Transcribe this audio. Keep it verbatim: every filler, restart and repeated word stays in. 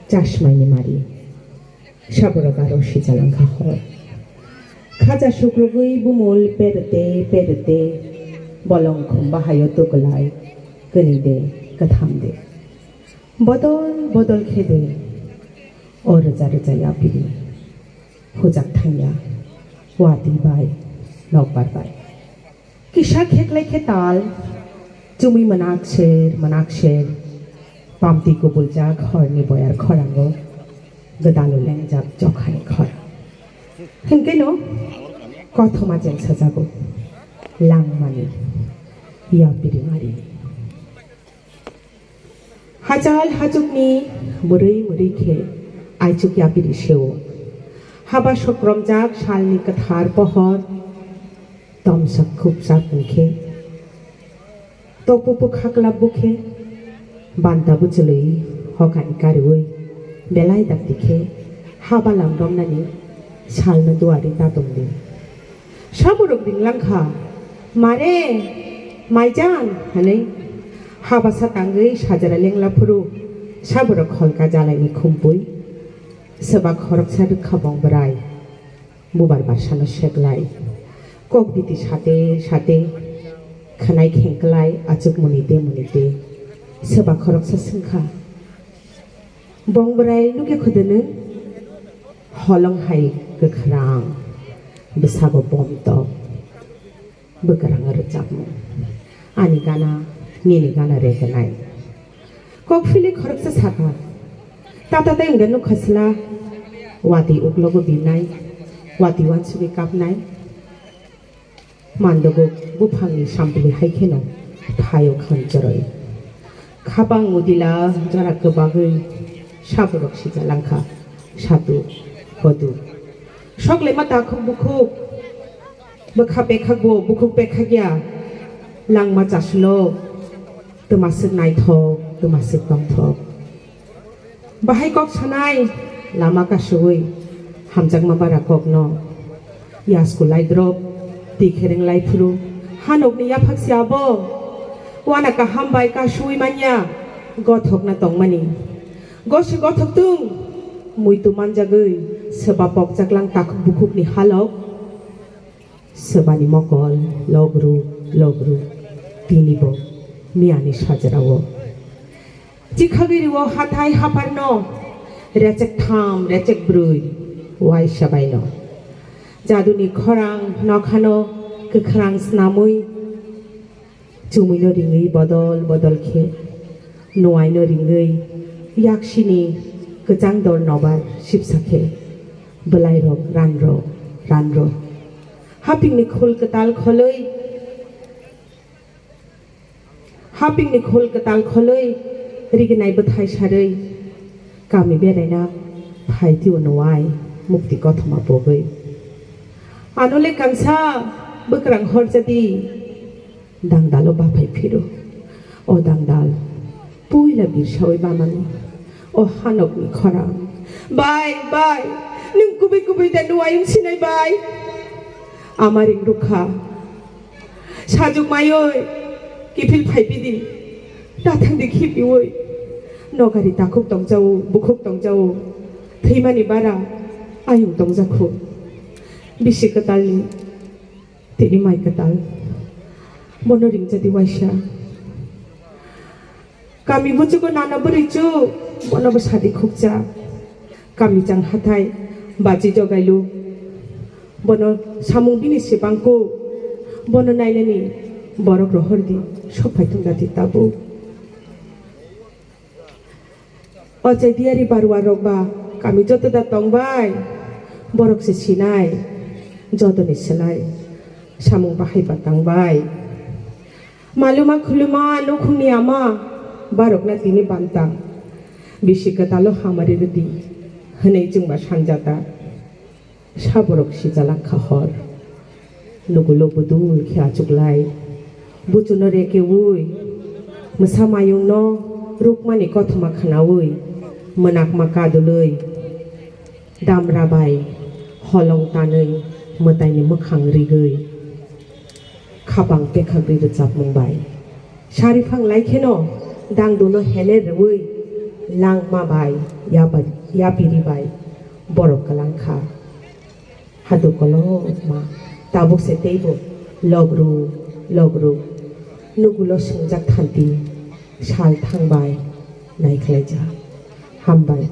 Chasmaini mari. Saborok aro sijalangkha hor. Khaja sukrubwi bumul perete perete bolong khum bahaio tukulai, kwnwi de, kwtham de. Bodol bodol khe de o rwja rwja yapiri hujak thangya watwi bai nokbar bai. Kisa kheklai khe tal chumui mwnak ser mwnak ser pamtwi kubuljak horni boyar khorango gwdalo lengjak jokhani khorang. Hinkhe no kothoma chengsajago langmani yapiri mari. Hachal hachukni mwrwi mwrwi khe aichuk yapiri seo. Haba sokromjak salni kwthar pohor tomsa khupsa hwnkhe topu bwkha klap bukhe banta bwchwlwi hokani kariwi belai dakti khe haba lam romnani salno duari ta tongdi. Saborok ringlangkha, "Mare, maijan," hwnwi habasa tangwi sajra lengla phuru saborok kholka jalaini khumpui. Swba khoroksa rwkha bong bwrai, bubar barsano seklai. Kok biti sate sate khwnai khengklai achuk munite munite. Swba khoroksa swngkha, "Bong bwrai nukya khudu nwng?" Holong hai kwkhrang, bwsabo bomtok, bwkrang rwchapmung. Ani gana, nini gana reganai. Kokphili khoroksa sakha, "Tata tei wngda nukha sla?" Watwi uklogo birnai, watwi wansugwi kapnai. Mandogok buphangni sampli hai kheno phaio khan choroi. Khapang udila jora kwbagwi saborok sijalangkha satu hotu. Soklema takhuk bukhuk, bwkha pekhak bo bukhuk pekhak ya, langma chasulo, twmaswk naithok, twmaswk tongthok. Bahai kok sanai, lama kasuwi, hamjakma bara kokno. Yasku lai drop, tikhereng lai phuru, hanokni yaphak si abo. Wana kaham bai kasuwi manya, gothokna tongmani. Gosi gothok tung, muitu manjagwi, swba pokjaklang takhuk bukhukni halok. Swbani mokol logru logru tinibo miyani sajrao. Chikhagwi rio hathai hapharno rechek tham rechek brwi waisa baino. Jaduni khorang nokhano kwkhrang snamwi chumuino ringwi bodol bodol khe nuaino ringwi yaksini kwchang dor nobar sipsa khe bwlairok ranro ranro. Hapingni khul kwtal kholwi, hapingni khul kwtal kholwi, rignai bwthai sarwi, kami beraina phai tio nuai mukti kothoma pogwi. Ano le kangsa bwkrang horjadi, dangdalo baphai phiro. O dangdal, puila birsawi bamani. O hanokni khorang. Bai, bai, nwng kubui kubui da nuayung sinai bai? Ama ring rukha. Sajuk maioi, kiphil phaipidi. Tathangdi khipioi. Nogari takhuk tongjao, bukhuk tongjao. Thwimani bara, ayung tongjakhu. Bisi kwtalni. Tini mai kwtal. Bono ringjadi waisa. Kami buchugo nana bwrwi chuk, bono bo sadi khukcha. Kami chang hathai, bachi jogailu. Bono samung bini se bangku. Bono nainani borok rohordi, sok phai thung jati tabuk. O chai diyari barwa rok ba kami joto da tong bai, borok se sinai, joto ni selai samung bahai ba tang bai. Maluma khuluma nukhung ni ama, barok na tini banta, bisi kwtalo hamari rwdi, hwnwi chwng ba sanjata. Saborok sijalak kha hor. Nugulo budul khe achuklai. Buchuno rekeui. Mwsa mayungno rukmani kothoma khnaui. Mwnakma kadulwi. Damra bai holong tanwi mwtaini mwkhang rigwi. Khapang pekhagwi rwchapmung bai. Sari phang lai kheno dangduno hener rwui. Langma bai, yapa-, yapiri bai borok kwlang kha. Hadu kolokma tabuk se teibo logru logru nugulo swngjak thanti sal thangbai naikhlaijak. Hambai.